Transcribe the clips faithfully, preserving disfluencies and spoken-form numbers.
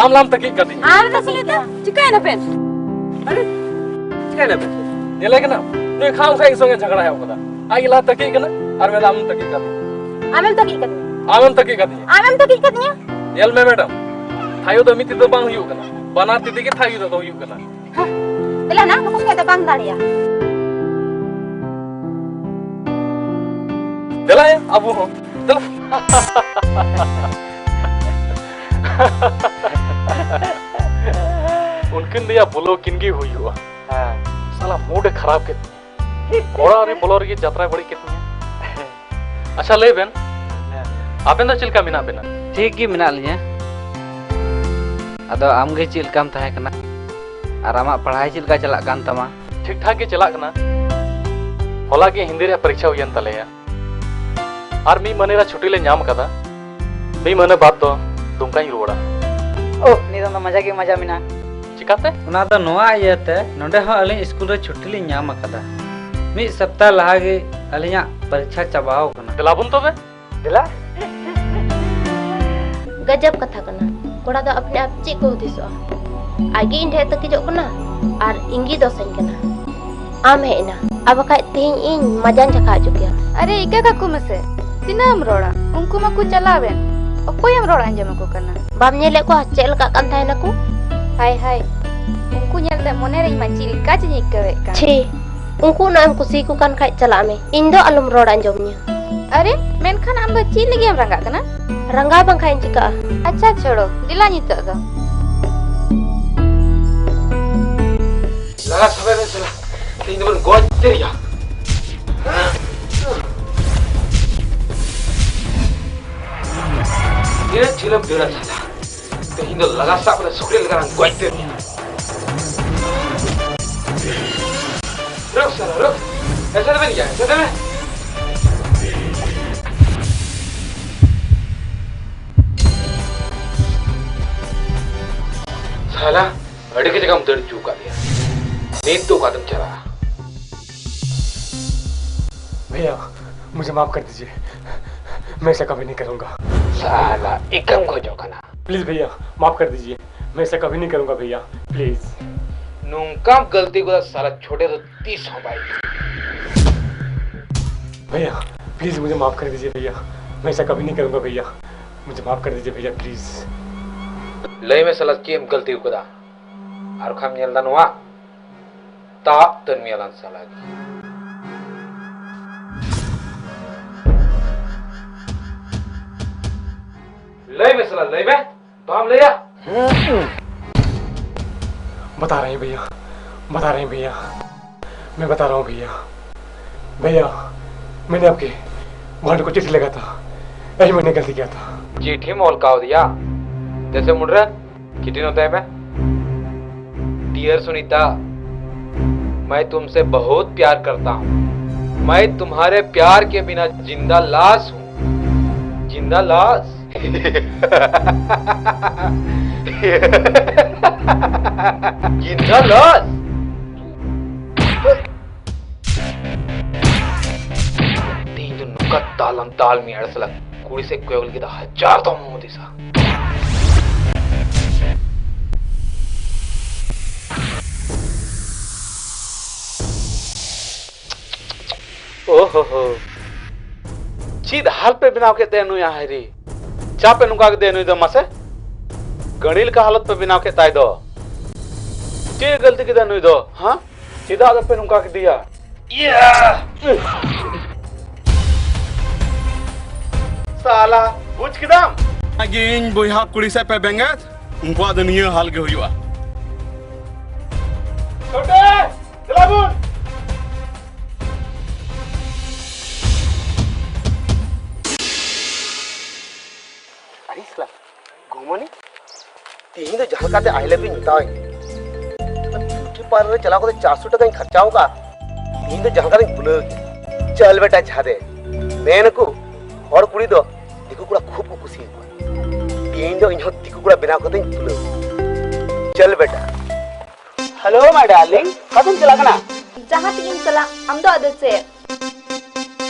ᱟᱢ ᱞᱟᱢ ᱛᱟᱹᱠᱤᱡ ᱠᱟᱫᱤᱧᱟ᱾ ᱟᱨ ᱫᱚ ᱪᱮᱫ ᱞᱮᱠᱟ? ᱪᱤᱠᱟᱹᱭᱮᱱᱟ ᱯᱮ? ᱟᱨᱮ, ᱪᱤᱠᱟᱹᱭᱮᱱᱟ ᱯᱮ? ᱧᱮᱞᱮ ᱠᱟᱱᱟ, ᱱᱩᱭ ᱠᱷᱟᱢ ᱠᱷᱟᱢ ᱤᱧ ᱥᱚᱸᱜᱮ ᱡᱷᱟᱜᱽᱲᱟ ᱮᱦᱚᱵ ᱠᱟᱫᱟ᱾ ᱟᱡ ᱜᱮ ᱞᱟᱦᱟ ᱛᱟᱹᱠᱤᱡ ᱠᱟᱱᱟ, ᱟᱨ ᱢᱮᱱᱫᱟ ᱟᱢᱮᱢ ᱛᱟᱹᱠᱤᱡ ᱠᱟᱫᱤᱧᱟ᱾ ᱟᱢᱮᱢ ᱛᱟᱹᱠᱤᱡ ᱠᱟᱫᱤᱧᱟ᱾ ᱟᱢᱮᱢ ᱛᱟᱹᱠᱤᱡ ᱠᱟᱫᱤᱧᱟ᱾ ᱟᱢᱮᱢ ᱛᱟᱹᱠᱤᱡ ᱠᱟᱫᱤᱧᱟ᱾ ᱧᱮᱞ ᱢᱮ ᱢᱮᱰᱟᱢ, ᱛᱷᱟᱭᱚ ᱫᱚ ᱢᱤᱫ ᱛᱤ ᱫᱚ ᱵᱟᱝ ᱦᱩᱭᱩᱜ ᱠᱟᱱᱟ, ᱵᱟᱱᱟᱨ ᱛᱤ ᱛᱮᱜᱮ ᱛᱷᱟᱭᱚ ᱫᱚ ᱦᱩᱭᱩᱜ ᱠᱟᱱᱟ᱾ ᱦᱮᱸ, ᱫᱮᱞᱟ ᱱᱟ, ᱱᱩᱠᱩ ᱥᱚᱸᱜᱮ ᱫᱚ ᱵᱟᱝ ᱫᱟᱲᱮᱭᱟᱜᱼᱟ᱾ ᱫᱮᱞᱟ ᱭᱟ, ᱟᱵᱚ ᱦᱚᱸ᱾ ᱫᱮᱞᱟ᱾ ᱩᱱᱠᱤᱱ ᱫᱚᱭᱟ ᱵᱚᱞᱚ ᱠᱤᱱ ᱜᱮ ᱦᱩᱭᱩᱜᱼᱟ᱾ ᱦᱮᱸ᱾ ᱥᱟᱞᱟ ᱢᱩᱰ ᱮ ᱠᱷᱟᱨᱟᱯ ᱠᱮᱫ ᱛᱤᱧᱟ᱾ ᱚᱲᱟᱜ ᱨᱮ ᱵᱚᱞᱚ ᱨᱮᱜᱮ ᱡᱟᱛᱨᱟᱭ ᱵᱟᱹᱲᱤᱡ ᱠᱮᱫ ᱛᱤᱧᱟ᱾ ᱟᱪᱪᱷᱟ, ᱞᱟᱹᱭ ᱵᱮᱱ, ᱦᱮᱸ᱾ ᱟᱵᱮᱱ ᱫᱚ ᱪᱮᱫ ᱞᱮᱠᱟ ᱢᱮᱱᱟᱜ ᱵᱮᱱᱟ? ᱴᱷᱤᱠ ᱜᱮ ᱢᱮᱱᱟᱜ ᱞᱤᱧᱟ᱾ ᱟᱫᱚ ᱟᱢ ᱜᱮ ᱪᱮᱫ ᱞᱮᱠᱟᱢ ᱛᱟᱦᱮᱸ ᱠᱟᱱᱟ? ᱟᱨ ᱟᱢᱟᱜ ᱯᱟᱲᱦᱟᱭ ᱪᱮᱫ ᱞᱮᱠᱟ ᱪᱟᱞᱟᱜ ᱠᱟᱱ ᱛᱟᱢᱟ? ᱴᱷᱤᱠ ᱴᱷᱟᱠ ᱜᱮ ᱪᱟᱞᱟᱜ ᱠᱟᱱᱟ᱾ ᱦᱚᱞᱟ ᱜᱮ ᱦᱤᱱᱫᱤ ᱨᱮᱭᱟᱜ ᱯᱚᱨᱤᱠᱠᱷᱟ ᱦᱩᱭᱮᱱ ᱛᱟᱞᱮᱭᱟ᱾ ᱟᱨ ᱢᱤᱫ ᱢᱟᱹᱦᱱᱟᱹ ᱨᱮᱭᱟᱜ ᱪᱷᱩᱴᱤ ᱞᱮ ᱧᱟᱢ ᱟᱠᱟᱫᱟ᱾ ᱢᱤᱫ ᱢᱟᱹᱦᱱᱟᱹ ᱵᱟᱫᱽ ᱫᱚ ᱫᱩᱢᱠᱟᱧ ᱨᱩᱣᱟᱹᱲᱟ᱾ ᱳᱦ, ᱱᱤᱛᱚᱝ ᱫᱚ ᱢᱟᱡᱟ ᱜᱮ ᱢᱟᱡᱟ ᱢᱮᱱᱟᱜᱼᱟ᱾ ᱪᱤᱠᱟᱹᱛᱮ? ᱚᱱᱟ ᱫᱚ ᱱᱚᱣᱟ ᱤᱭᱟᱹᱛᱮ, ᱱᱚᱰᱮ ᱦᱚᱸ ᱟᱹᱞᱤᱧ ᱥᱠᱩᱞ ᱨᱮ ᱪᱷᱩᱴᱤ ᱞᱤᱧ ᱧᱟᱢ ᱟᱠᱟᱫᱟ᱾ ᱢᱤᱫ ᱥᱚᱯᱛᱟ ᱞᱟᱦᱟ ᱜᱮ ᱟᱹᱞᱤᱧᱟᱜ ᱯᱚᱨᱤᱠᱠᱷᱟ ᱪᱟᱵᱟᱣ ᱟᱠᱟᱱᱟ᱾ ᱫᱮᱞᱟ ᱵᱚᱱ ᱛᱚᱵᱮ᱾ ᱫᱮᱞᱟ᱾ ᱜᱟᱡᱟᱵ ᱠᱟᱛᱷᱟ ᱠᱟᱱᱟ᱾ ᱠᱚᱲᱟ ᱫᱚ ᱟᱯᱱᱮ ᱟᱯ ᱪᱮᱫ ᱠᱚ ᱦᱩᱫᱤᱥᱚᱜᱼᱟ? ᱟᱡ ᱜᱮ ᱤᱧ ᱴᱷᱮᱡ ᱛᱟᱹᱠᱤᱡᱚᱜ ᱠᱟᱱᱟ ᱟᱨ ᱤᱧ ᱜᱮ ᱫᱚᱥᱟᱹᱧ ᱠᱟᱱᱟ᱾ ᱟᱢ ᱦᱮᱡ ᱮᱱᱟ, ᱟᱨ ᱵᱟᱠᱷᱟᱡ ᱛᱮᱦᱮᱧ ᱤᱧ ᱢᱟᱡᱟᱧ ᱪᱟᱠᱷᱟ ᱦᱚᱪᱚ ᱠᱮᱭᱟ᱾ ᱟᱨᱮ, ᱤᱠᱟᱹ ᱠᱟᱠᱚ ᱢᱮᱥᱮ, ᱛᱤᱱᱟᱹᱜ ᱮᱢ ᱨᱚᱲᱟ? ᱩᱱᱠᱩ ᱢᱟᱠᱚ ᱪᱟᱞᱟᱣᱮᱱ, ᱚᱠᱚᱭᱮᱢ ᱨᱚᱲ ᱟᱸᱡᱚᱢ ᱟᱠᱚ ᱠᱟᱱᱟ? ᱵᱟᱢ ᱧᱮᱞᱮᱫ ᱠᱚᱣᱟ ᱪᱮᱫ ᱞᱮᱠᱟᱜ ᱠᱟᱱ ᱛᱟᱦᱮᱱᱟᱠᱚ? ᱦᱟᱭ ᱦᱟᱭ, ᱩᱱᱠᱩ ᱧᱮᱞᱛᱮ ᱢᱚᱱᱮᱨᱮ ᱤᱧ ᱢᱟ ᱪᱮᱫ ᱞᱮᱠᱟ ᱪᱚᱧ ᱟᱹᱭᱠᱟᱹᱣᱮᱫ ᱠᱟᱱ᱾ ᱪᱷᱤ, ᱩᱱᱠᱩ ᱩᱱᱟᱹᱜ ᱮᱢ ᱠᱩᱥᱤᱭᱟᱠᱚ ᱠᱟᱱ ᱠᱷᱟᱡ ᱪᱟᱞᱟᱜ ᱢᱮ, ᱤᱧ ᱫᱚ ᱟᱞᱚᱢ ᱨᱚᱲ ᱟᱸᱡᱚᱢᱤᱧᱟ᱾ ᱟᱨᱮ, ᱢᱮᱱᱠᱷᱟᱱ ᱟᱢ ᱫᱚ ᱪᱮᱫ ᱞᱟᱹᱜᱤᱫ ᱮᱢ ᱨᱟᱸᱜᱟᱜ ᱠᱟᱱᱟ? ᱨᱟᱸᱜᱟᱣ ᱵᱟᱝᱠᱷᱟᱡ ᱤᱧ ᱪᱤᱠᱟᱹᱜᱼᱟ? ᱟᱪᱪᱷᱟ, ᱪᱷᱚᱲᱚ, ᱫᱮᱞᱟ ᱱᱤᱛᱚᱜ ᱫᱚ᱾ ᱞᱟᱜᱟ ᱥᱟᱵᱮ ᱢᱮ ᱥᱟᱞᱟ, ᱛᱮᱦᱮᱧ ᱫᱚᱵᱚᱱ ᱜᱚᱡ ᱩᱛᱟᱹᱨᱮᱭᱟ᱾ ᱛᱤᱱᱟᱹᱜ ᱡᱷᱟᱹᱞᱮᱢ ᱫᱟᱹᱲᱟ ᱥᱟᱞᱟ? ᱛᱮᱦᱮᱧ ᱫᱚ ᱞᱟᱜᱟ ᱥᱟᱵ ᱨᱮ ᱥᱩᱠᱨᱤ ᱞᱮᱠᱟ ᱞᱟᱝ ᱜᱚᱡ ᱩᱛᱟᱹᱨᱮᱭᱟ᱾ ᱨᱩᱠ ᱥᱟᱞᱟ, ᱨᱩᱠ᱾ ᱮᱥᱮᱫ ᱢᱮ ᱱᱤᱭᱟᱹ, ᱮᱥᱮᱫ ᱢᱮ᱾ ᱥᱟᱞᱟ, ᱟᱹᱰᱤ ᱜᱮ ᱡᱟᱭᱜᱟᱢ ᱫᱟᱹᱲ ᱦᱚᱪᱚ ᱟᱠᱟᱫ ᱞᱮᱭᱟ᱾ ᱱᱤᱛ ᱫᱚ ᱚᱠᱟᱛᱮᱢ ᱪᱟᱞᱟᱜᱼᱟ? भैया, मुझे माफ कर दीजिए, मैं ऐसा कभी नहीं करूंगा। ᱥᱟᱞᱟ, ᱤᱠᱟᱹᱢ ᱠᱷᱚᱡᱚᱜ ᱠᱟᱱᱟ? प्लीज भैया, माफ कर दीजिए, मैं ऐसा कभी नहीं करूंगा भैया, प्लीज। ᱱᱚᱝᱠᱟᱢ ᱜᱟᱹᱞᱛᱤ ᱠᱚᱫᱚ ᱥᱟᱞᱟ ᱪᱷᱳᱴᱮ ᱫᱚ ᱛᱤᱥ ᱦᱚᱸ ᱵᱟᱭ भैया, प्लीज मुझे माफ कर दीजिए भैया, मैं ऐसा कभी नहीं करूंगा भैया, मुझे माफ कर दीजिए भैया, प्लीज। ᱞᱟᱹᱭ ᱢᱮ ᱥᱟᱞᱟ, ᱪᱮᱫ ᱮᱢ ᱜᱟᱹᱞᱛᱤ ᱠᱟᱫᱟ? ᱟᱨ ᱠᱷᱟᱢ ᱧᱮᱞ ᱫᱟ ᱱᱚᱣᱟ, ᱛᱟᱵ ᱛᱟᱹᱱᱢᱤᱭᱟᱞᱟᱝ ᱥᱟᱞᱟ᱾ ᱞᱟᱹᱭ ᱢᱮ ᱥᱟᱞᱟ, ᱞᱟᱹᱭ ᱢᱮ᱾ ᱵᱟᱢ ᱞᱟᱹᱭᱟ? बता रहे हैं भैया, बता रहे हैं भैया, मैं बता रहा हूँ भैया। भैया, मैंने आपके भांडे को चिट्ठी लगा था, यही मैंने गलती किया था। ᱪᱤᱴᱷᱤᱢ ᱚᱞ ᱠᱟᱣᱫᱮᱭᱟ? ᱫᱮᱥᱮ ᱢᱩᱰᱨᱮ, ᱪᱤᱴᱷᱤ ᱱᱚᱛᱮ ᱢᱮ᱾ डियर सुनीता, मैं तुमसे बहुत प्यार करता हूँ। मैं तुम्हारे प्यार के बिना जिंदा लाश हूँ। जिंदा लाश? ᱡᱤᱱᱫᱟ ᱞᱟᱥ᱾ ᱛᱮᱦᱮᱧ ᱫᱚ ᱱᱚᱝᱠᱟ ᱫᱟᱞᱟᱢ ᱫᱟᱞ ᱢᱮᱭᱟ ᱥᱟᱞᱟ, ᱠᱩᱲᱤ ᱥᱮᱫ ᱠᱚᱭᱚᱜ ᱞᱟᱹᱜᱤᱫ ᱫᱚ ᱦᱟᱡᱟᱨ ᱫᱚᱢ ᱦᱩᱫᱤᱥᱟ᱾ ᱳᱦᱳ ᱦᱳ, ᱪᱮᱫ ᱦᱟᱞ ᱯᱮ ᱵᱮᱱᱟᱣ ᱠᱮᱫ ᱛᱟᱭᱟ ᱱᱩᱭᱟᱜ, ᱦᱟᱭᱨᱮ? ᱪᱟ ᱯᱮ ᱱᱚᱝᱠᱟ ᱠᱮᱫᱮᱭᱟ ᱱᱩᱭ ᱫᱚ, ᱢᱟᱥᱮ? ᱜᱟᱹᱲᱤ ᱞᱮᱠᱟ ᱦᱟᱞᱚᱛ ᱯᱮ ᱵᱮᱱᱟᱣ ᱠᱮᱫ ᱛᱟᱭ ᱫᱚ᱾ ᱪᱮᱫ ᱮ ᱜᱟᱹᱞᱛᱤ ᱠᱮᱫᱟ ᱱᱩᱭ ᱫᱚ, ᱦᱮᱸ? ᱪᱮᱫᱟᱜ ᱫᱚᱯᱮ ᱱᱚᱝᱠᱟ ᱠᱮᱫᱮᱭᱟ? ᱤᱭᱟ! ᱥᱟᱞᱟ, ᱵᱩᱡᱽ ᱠᱮᱫᱟᱢ? ᱟᱜᱮ ᱤᱧ ᱵᱚᱭᱦᱟ ᱠᱩᱲᱤ ᱥᱮᱫ ᱯᱮ ᱵᱮᱸᱜᱮᱫ, ᱩᱱᱠᱩᱣᱟᱜ ᱫᱚ ᱱᱤᱭᱟᱹ ᱦᱟᱞ ᱜᱮ ᱦᱩᱭᱩᱜᱼᱟ᱾ ᱪᱷᱳᱴᱮ! ᱫᱮᱞᱟ ᱵᱚᱱ᱾ ᱟᱨᱮ ᱥᱟᱞᱟ, ᱜᱚᱢᱚᱱᱤ, ᱛᱤᱦᱤᱧ ᱫᱚ ᱡᱟᱦᱟᱸ ᱞᱮᱠᱟᱛᱮ I love you ᱧ ᱢᱮᱛᱟᱣᱟᱹᱧ ᱜᱮ᱾ ᱵᱤᱭᱩᱴᱤ ᱯᱟᱨᱞᱟᱨ ᱨᱮ ᱪᱟᱞᱟᱣ ᱠᱟᱛᱮ ᱪᱟᱨᱥᱚ ᱴᱟᱠᱟᱧ ᱠᱷᱚᱨᱪᱟᱣ ᱠᱟᱜᱼᱟ, ᱛᱤᱦᱤᱧ ᱫᱚ ᱡᱟᱦᱟᱸ ᱞᱮᱠᱟᱛᱮᱧ ᱵᱷᱩᱞᱟᱹᱣ ᱜᱮ᱾ ᱪᱚᱞ ᱵᱮᱴᱟ ᱡᱷᱟᱫᱮ, ᱢᱮᱱᱟᱠᱚ ᱦᱚᱲ ᱠᱩᱲᱤ ᱫᱚ ᱫᱤᱠᱩ ᱠᱚᱲᱟ ᱠᱷᱩᱵ ᱠᱚ ᱠᱩᱥᱤᱭᱟᱠᱚᱣᱟ᱾ ᱛᱤᱦᱤᱧ ᱫᱚ ᱤᱧᱦᱚᱸ ᱫᱤᱠᱩ ᱠᱚᱲᱟ ᱵᱮᱱᱟᱣ ᱠᱟᱛᱮᱧ ᱵᱷᱩᱞᱟᱹᱣ ᱜᱮ᱾ ᱪᱚᱞ ᱵᱮᱴᱟ᱾ Hello my darling, ᱚᱠᱟᱛᱮᱢ ᱪᱟᱞᱟᱜ ᱠᱟᱱᱟ? ᱡᱟᱦᱟᱸ ᱛᱮᱜᱮᱢ ᱪᱟᱞᱟᱜ, ᱟᱢ ᱫᱚ ᱟᱫᱚ ᱪᱮᱫ?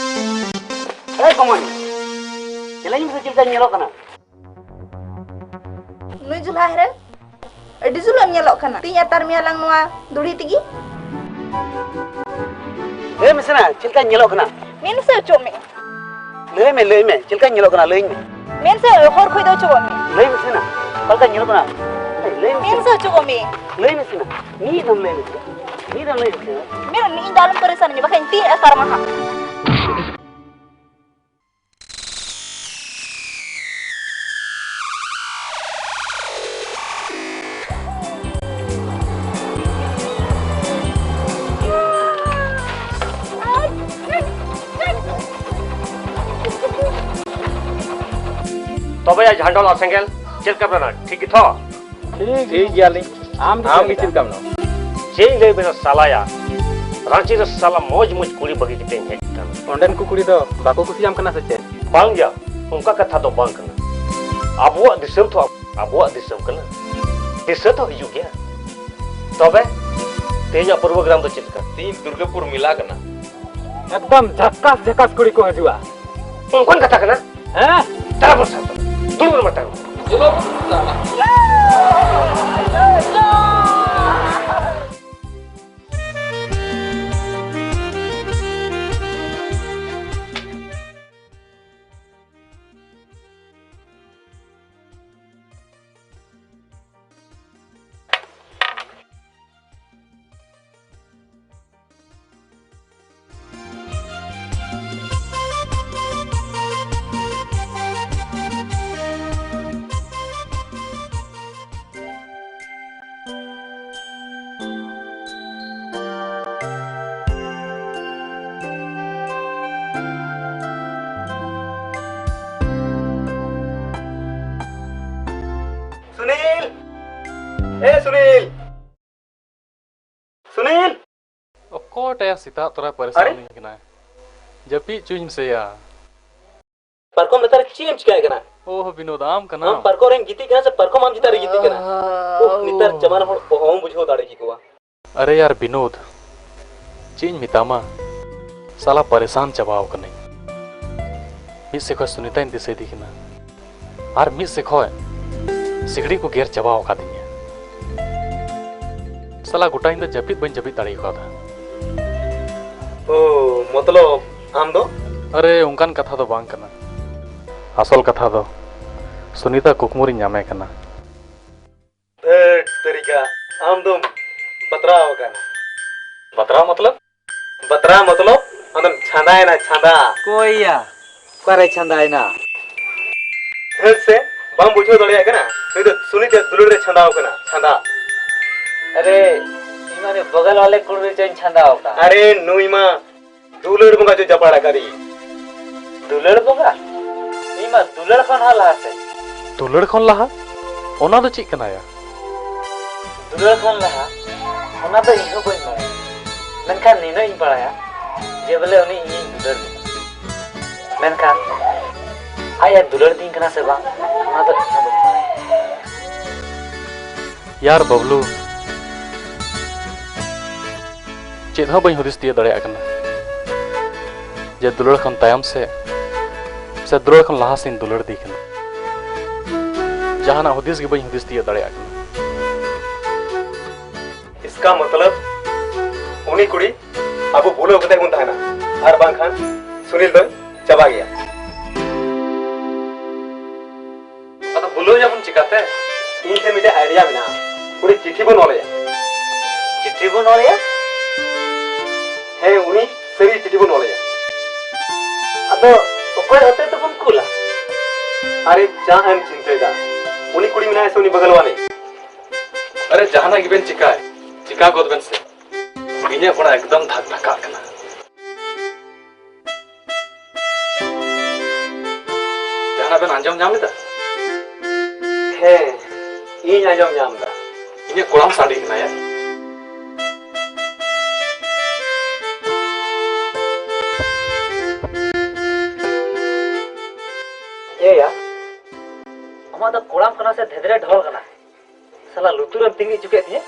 ᱮᱭ ᱠᱚᱢᱚᱱ, ᱧᱮᱞᱮᱧ ᱢᱮᱥᱮ ᱪᱮᱫ ᱞᱮᱠᱟᱧ ᱧᱮᱞᱚᱜ ᱠᱟᱱᱟ᱾ ᱱᱩᱭ ᱡᱩᱞᱦᱟ ᱦᱮᱨᱮᱞ, ᱟᱹᱰᱤ ᱡᱩᱞᱩᱢ ᱧᱮᱞᱚᱜ ᱠᱟᱱᱟ᱾ ᱛᱤᱧ ᱟᱛᱟᱨ ᱢᱮᱭᱟ ᱞᱟᱝ ᱱᱚᱣᱟ ᱫᱩᱲᱦᱤ ᱛᱮᱜᱮ᱾ ᱦᱮᱸ ᱢᱮᱥᱮᱱᱟ, ᱪᱮᱫ ᱞᱮᱠᱟᱧ ᱧᱮᱞᱚᱜ ᱠᱟᱱᱟ? ᱢᱮᱱ ᱥᱮ ᱚᱪᱚᱜ ᱢᱮ᱾ ᱞᱟᱹᱭ ᱢᱮ, ᱞᱟᱹᱭ ᱢᱮ, ᱪᱮᱫ ᱞᱮᱠᱟᱧ ᱧᱮᱞᱚᱜ ᱠᱟᱱᱟ? ᱞᱟᱹᱭᱟᱹᱧ ᱢᱮ᱾ ᱢᱮᱱ ᱥᱮ ᱦᱚᱨ ᱠᱷᱚᱡ ᱫᱚ ᱚᱪᱚᱜᱚᱜ ᱢᱮ᱾ ᱞᱟᱹᱭ ᱢᱮᱥᱮᱱᱟ, ᱚᱠᱟ ᱞᱮᱠᱟᱧ ᱧᱮᱞᱚᱜ ᱠᱟᱱᱟ? ᱞᱟᱹᱭ ᱢᱮ᱾ ᱢᱮᱱ ᱥᱮ ᱚᱪᱚᱜᱚᱜ ᱢᱮ᱾ ᱞᱟᱹᱭ ᱢᱮᱥᱮᱱᱟ, ᱢᱤᱫ ᱫᱚᱢ ᱞᱟᱹᱭ ᱢᱮᱥᱮ, ᱢᱤᱫ ᱫᱚᱢ ᱞᱟᱹᱭ ᱢᱮᱥᱮ᱾ ᱢᱮᱱ, ᱤᱧ ᱫᱚ ᱟᱞᱚᱢ ᱯᱟᱨᱤᱥᱟᱱᱤᱧᱟ, ᱵᱟᱠᱷᱟᱡ ᱤᱧ ᱛᱤᱧ ᱟᱛᱟᱨ ᱢᱟ ᱦᱟᱸᱜ᱾ ᱛᱚᱵᱮ ᱭᱟ ᱡᱷᱟᱱᱰᱚᱞ ᱟᱨ ᱥᱮᱸᱜᱮᱞ, ᱪᱮᱫ ᱞᱮᱠᱟ ᱢᱮᱱᱟᱜᱼᱟ? ᱴᱷᱤᱠ ᱜᱮᱛᱚ? ᱴᱷᱤᱠ ᱜᱮᱭᱟᱞᱤᱧ᱾ ᱟᱢ ᱫᱚ ᱟᱢ ᱪᱮᱫ ᱜᱮ ᱞᱮᱠᱟ? ᱪᱮᱫ ᱞᱮᱠᱟᱢ ᱢᱮᱱᱟᱜᱼᱟ? ᱪᱮᱫ ᱤᱧ ᱞᱟᱹᱭ ᱵᱮᱱᱟ ᱥᱟᱞᱟᱭᱟ, ᱨᱟᱸᱪᱤ ᱨᱮ ᱥᱟᱞᱟ ᱢᱚᱡᱽ ᱢᱚᱡᱽ ᱠᱩᱲᱤ ᱵᱟᱹᱜᱤ ᱠᱟᱛᱮ ᱤᱧ ᱦᱮᱡ ᱟᱠᱟᱱᱟ᱾ ᱚᱸᱰᱮᱱ ᱠᱚ ᱠᱩᱲᱤ ᱫᱚ ᱵᱟᱠᱚ ᱠᱩᱥᱤᱭᱟᱢ ᱠᱟᱱᱟ ᱥᱮ ᱪᱮᱫ? ᱵᱟᱝ ᱭᱟ, ᱚᱱᱠᱟ ᱠᱟᱛᱷᱟ ᱫᱚ ᱵᱟᱝ ᱠᱟᱱᱟ᱾ ᱟᱵᱚᱣᱟᱜ ᱫᱤᱥᱚᱢ ᱛᱚ ᱟᱵᱚᱣᱟᱜ ᱫᱤᱥᱚᱢ ᱠᱟᱱᱟ, ᱫᱤᱥᱟᱹ ᱫᱚ ᱦᱤᱡᱩᱜ ᱜᱮᱭᱟ᱾ ᱛᱚᱵᱮ ᱛᱮᱦᱮᱧᱟᱜ ᱯᱨᱳᱜᱨᱟᱢ ᱫᱚ ᱪᱮᱫ ᱞᱮᱠᱟ? ᱛᱮᱦᱮᱧ ᱫᱩᱨᱜᱟᱯᱩᱨ ᱢᱮᱞᱟ ᱠᱟᱱᱟ᱾ ᱮᱠᱫᱚᱢ ᱡᱷᱟᱠᱟᱥ ᱡᱷᱟᱠᱟᱥ ᱠᱩᱲᱤ ᱠᱚ ᱦᱤᱡᱩᱜᱼᱟ᱾ ᱚᱱᱠᱟᱱ ᱠᱟᱛᱷᱟ ᱠᱟᱱᱟ? ᱦᱮᱸ᱾ ᱫᱟᱬᱟ ᱵᱚᱱ ᱥᱟᱶᱛᱟ ᱫᱩᱲᱩᱵ ᱨᱮ ᱢᱟᱛᱟᱝ᱾ ᱥᱩᱱᱤᱞ! ᱮ ᱥᱩᱱᱤᱞ! ᱥᱩᱱᱤᱞ! ᱚᱠᱚᱭᱴᱟᱭᱟ ᱥᱮᱛᱟᱜ ᱛᱚᱨᱟ ᱯᱟᱨᱤᱥᱟᱱ ᱟᱨᱮ? ᱞᱤᱧ ᱠᱟᱱᱟᱭ? ᱡᱟᱹᱯᱤᱫ ᱪᱚᱧ ᱢᱮᱥᱮᱭᱟ᱾ ᱯᱟᱨᱠᱚᱢ ᱞᱟᱛᱟᱨ ᱨᱮ ᱪᱮᱫ ᱮᱢ ᱪᱤᱠᱟᱹᱭᱮᱫ ᱠᱟᱱᱟ? ᱳᱦ, ᱵᱤᱱᱳᱫ, ᱟᱢ ᱠᱟᱱᱟᱢ? ᱟᱢ ᱯᱟᱨᱠᱚᱢ ᱨᱮᱢ ᱜᱤᱛᱤᱡ ᱠᱟᱱᱟ ᱥᱮ ᱯᱟᱨᱠᱚᱢ ᱟᱢ ᱪᱮᱛᱟᱱ ᱨᱮ ᱜᱤᱛᱤᱡ ᱠᱟᱱᱟ? ᱟᱦ, ᱳᱦ, ᱱᱮᱛᱟᱨ ᱡᱟᱢᱟᱱᱟ ᱦᱚᱲ ᱚᱦᱚᱢ ᱵᱩᱡᱷᱟᱹᱣ ᱫᱟᱲᱮ ᱠᱮᱠᱚᱣᱟ᱾ ᱟᱨᱮ ᱭᱟᱨ ᱵᱤᱱᱳᱫ, ᱪᱮᱫ ᱤᱧ ᱢᱮᱛᱟᱢᱟ, ᱥᱟᱞᱟ ᱯᱟᱨᱤᱥᱟᱱ ᱪᱟᱵᱟᱣ ᱠᱟᱹᱱᱟᱹᱧ᱾ ᱢᱤᱫ ᱥᱮᱫ ᱠᱷᱚᱡ ᱥᱩᱱᱤᱛᱟᱧ ᱫᱤᱥᱟᱹᱭᱮᱫᱮ ᱠᱟᱱᱟ, ᱟᱨ ᱢᱤᱫ ᱥᱮᱫ ᱠᱷᱚᱡ ᱥᱤᱠᱲᱤᱡ ᱠᱚ ᱜᱮᱨ ᱪᱟᱵᱟᱣ ᱟᱠᱟᱫᱤᱧᱟ᱾ ᱥᱟᱞᱟ ᱜᱚᱴᱟ ᱧᱤᱫᱟᱹ ᱡᱟᱹᱯᱤᱫ ᱵᱟᱹᱧ ᱡᱟᱹᱯᱤᱫ ᱫᱟᱲᱮ ᱟᱠᱟᱫᱟ᱾ ᱳ, ᱢᱚᱛᱞᱚᱵ ᱟᱢ ᱫᱚ? ᱟᱨᱮ, ᱚᱱᱠᱟᱱ ᱠᱟᱛᱷᱟ ᱫᱚ ᱵᱟᱝ ᱠᱟᱱᱟ᱾ ᱟᱥᱚᱞ ᱠᱟᱛᱷᱟ ᱫᱚ ᱥᱩᱱᱤᱛᱟ ᱠᱩᱠᱢᱩ ᱨᱤᱧ ᱧᱟᱢᱮ ᱠᱟᱱᱟ᱾ ᱫᱷᱟᱹᱴ ᱛᱮᱨᱤᱠᱟ, ᱟᱢ ᱫᱚᱢ ᱵᱟᱛᱨᱟᱣ ᱟᱠᱟᱱᱟ᱾ ᱵᱟᱛᱨᱟᱣ ᱢᱚᱛᱞᱚᱵ? ᱵᱟᱛᱨᱟᱣ ᱢᱚᱛᱞᱚᱵ ᱟᱢ ᱫᱚᱢ ᱪᱷᱟᱸᱫᱟᱭᱮᱱᱟ, ᱪᱷᱟᱸᱫᱟ᱾ ᱚᱠᱚᱭᱭᱟ? ᱚᱠᱟᱨᱮ ᱪᱷᱟᱸᱫᱟᱭᱮᱱᱟ? ᱫᱷᱟᱹᱴ ᱥᱮ, ᱵᱟᱢ ᱵᱩᱡᱷᱟᱹᱣ ᱫᱟᱲᱮᱭᱟᱜ ᱠᱟᱱᱟ? ᱱᱩᱭ ᱫᱚ ᱥᱩᱱᱤᱛᱟᱜ ᱫᱩᱞᱟᱹᱲ ᱨᱮ ᱪᱷᱟᱸᱫᱟᱣ ᱠᱟᱱᱟ, ᱪᱷᱟᱸᱫᱟ᱾ ᱟᱨᱮ, ᱤᱧ ᱢᱟ ᱩᱱᱤ ᱵᱚᱜᱚᱞ ᱣᱟᱞᱮ ᱠᱩᱲᱤ ᱨᱮᱪᱚᱧ ᱪᱷᱟᱸᱫᱟᱣ ᱟᱠᱟᱱ᱾ ᱟᱨᱮ, ᱱᱩᱭ ᱢᱟ ᱫᱩᱞᱟᱹᱲ ᱵᱚᱸᱜᱟ ᱪᱚ ᱡᱟᱯᱟᱲ ᱟᱠᱟᱫᱮ᱾ ᱫᱩᱞᱟᱹᱲ ᱵᱚᱸᱜᱟ? ᱤᱧ ᱢᱟ ᱫᱩᱞᱟᱹᱲ ᱠᱷᱚᱱ ᱦᱚᱸ ᱞᱟᱦᱟ ᱥᱮᱫ᱾ ᱫᱩᱞᱟᱹᱲ ᱠᱷᱚᱱ ᱞᱟᱦᱟ? ᱚᱱᱟ ᱫᱚ ᱪᱮᱫ ᱠᱟᱱᱟ ᱭᱟ? ᱫᱩᱞᱟᱹᱲ ᱠᱷᱚᱱ ᱞᱟᱦᱟ? ᱚᱱᱟ ᱫᱚ ᱤᱧ ᱦᱚᱸ ᱵᱟᱹᱧ ᱵᱟᱲᱟᱭᱟ, ᱢᱮᱱᱠᱷᱟᱱ ᱱᱤᱱᱟᱹᱜ ᱤᱧ ᱵᱟᱲᱟᱭᱟ ᱡᱮ ᱵᱚᱞᱮ ᱩᱱᱤ ᱤᱧᱤᱧ ᱫᱩᱞᱟᱹᱲ ᱞᱮᱫᱟ, ᱢᱮᱱᱠᱷᱟᱱ ᱟᱡ ᱮ ᱫᱩᱞᱟᱹᱲ ᱫᱤᱧ ᱠᱟᱱᱟ ᱥᱮ ᱵᱟᱝ, ᱚᱱᱟ ᱫᱚ ᱤᱧ ᱦᱚᱸ ᱵᱟᱹᱧ ᱵᱟᱲᱟᱭᱟ᱾ ᱭᱟᱨ ᱵᱟᱵᱞᱩ, ᱪᱮᱫ ᱦᱚᱸ ᱵᱟᱹᱧ ᱦᱩᱫᱤᱥ ᱛᱤᱭᱳᱜ ᱫᱟᱲᱮᱭᱟᱜ ᱠᱟᱱᱟ ᱡᱮ ᱫᱩᱞᱟᱹᱲ ᱠᱷᱚᱱ ᱛᱟᱭᱚᱢ ᱥᱮ, ᱥᱮ ᱫᱩᱞᱟᱹᱲ ᱠᱷᱚᱱ ᱞᱟᱦᱟ ᱥᱮᱧ ᱫᱩᱞᱟᱹᱲ ᱫᱮ ᱠᱟᱱᱟ᱾ ᱡᱟᱦᱟᱱᱟᱜ ᱦᱩᱫᱤᱥ ᱜᱮ ᱵᱟᱹᱧ ᱦᱩᱫᱤᱥ ᱛᱤᱭᱳᱜ ᱫᱟᱲᱮᱭᱟᱜ ᱠᱟᱱᱟ᱾ ᱤᱥᱠᱟ ᱢᱚᱛᱞᱚᱵ, ᱩᱱᱤ ᱠᱩᱲᱤ ᱟᱵᱚ ᱵᱩᱞᱟᱹᱣ ᱠᱟᱛᱮ ᱵᱚᱱ ᱛᱟᱦᱮᱱᱟ, ᱟᱨ ᱵᱟᱝᱠᱷᱟᱱ ᱥᱩᱱᱤᱞ ᱫᱚᱭ ᱪᱟᱵᱟ ᱜᱮᱭᱟ᱾ ᱟᱫᱚ ᱵᱩᱞᱟᱹᱣ ᱮᱭᱟᱵᱚᱱ ᱪᱤᱠᱟᱹᱛᱮ? ᱤᱧ ᱴᱷᱮᱱ ᱢᱤᱫᱴᱮᱱ idea ᱢᱮᱱᱟᱜᱼᱟ᱾ ᱩᱱᱤ ᱪᱤᱴᱷᱤ ᱵᱚᱱ ᱚᱞ ᱟᱭᱟ᱾ ᱪᱤᱴᱷᱤ ᱵᱚᱱ ᱚᱞ ᱟᱭᱟ? ᱦᱮᱸ, ᱩᱱᱤ ᱥᱟᱹᱨᱤ ᱪᱤᱴᱷᱤ ᱵᱚᱱ ᱚᱞ ᱟᱭᱟ᱾ ᱟᱫᱚ ᱚᱠᱚᱭ ᱦᱚᱛᱮ ᱛᱮᱵᱚᱱ ᱠᱩᱞᱟ? ᱟᱨᱮ, ᱪᱟ ᱮᱢ ᱪᱤᱱᱛᱟᱹᱭᱮᱫᱟ? ᱩᱱᱤ ᱠᱩᱲᱤ ᱢᱮᱱᱟᱭᱟ ᱥᱮ ᱩᱱᱤ ᱵᱟᱜᱟᱱ ᱣᱟᱞᱮ? ᱟᱨᱮ, ᱡᱟᱦᱟᱱᱟᱜ ᱜᱮᱵᱮᱱ ᱪᱤᱠᱟᱭ, ᱪᱤᱠᱟ ᱜᱚᱫ ᱵᱮᱱ ᱥᱮ᱾ ᱤᱧᱟᱹᱜ ᱠᱚᱲᱟ ᱮᱠᱫᱚᱢ ᱫᱷᱟᱠ ᱫᱷᱟᱠᱟᱜ ᱠᱟᱱᱟ᱾ ᱡᱟᱦᱟᱱᱟᱜ ᱵᱮᱱ ᱟᱸᱡᱚᱢ ᱧᱟᱢ ᱮᱫᱟ? ᱦᱮᱸ, ᱤᱧ ᱟᱸᱡᱚᱢ ᱧᱟᱢ ᱮᱫᱟ᱾ ᱤᱧᱟᱹᱜ ᱠᱚᱲᱟᱢ ᱥᱟᱰᱮ ᱠᱟᱱᱟ ᱭᱟ᱾ ᱮᱭᱟ, ᱟᱢᱟᱜ ᱫᱚ ᱠᱚᱲᱟᱢ ᱠᱟᱱᱟ ᱥᱮ ᱫᱷᱮᱫᱨᱮ ᱰᱷᱚᱞ ᱠᱟᱱᱟ? ᱥᱟᱞᱟ ᱞᱩᱛᱩᱨᱮᱢ ᱛᱤᱸᱜᱤ ᱦᱚᱪᱚ ᱠᱮᱫ ᱛᱤᱧᱟᱹ᱾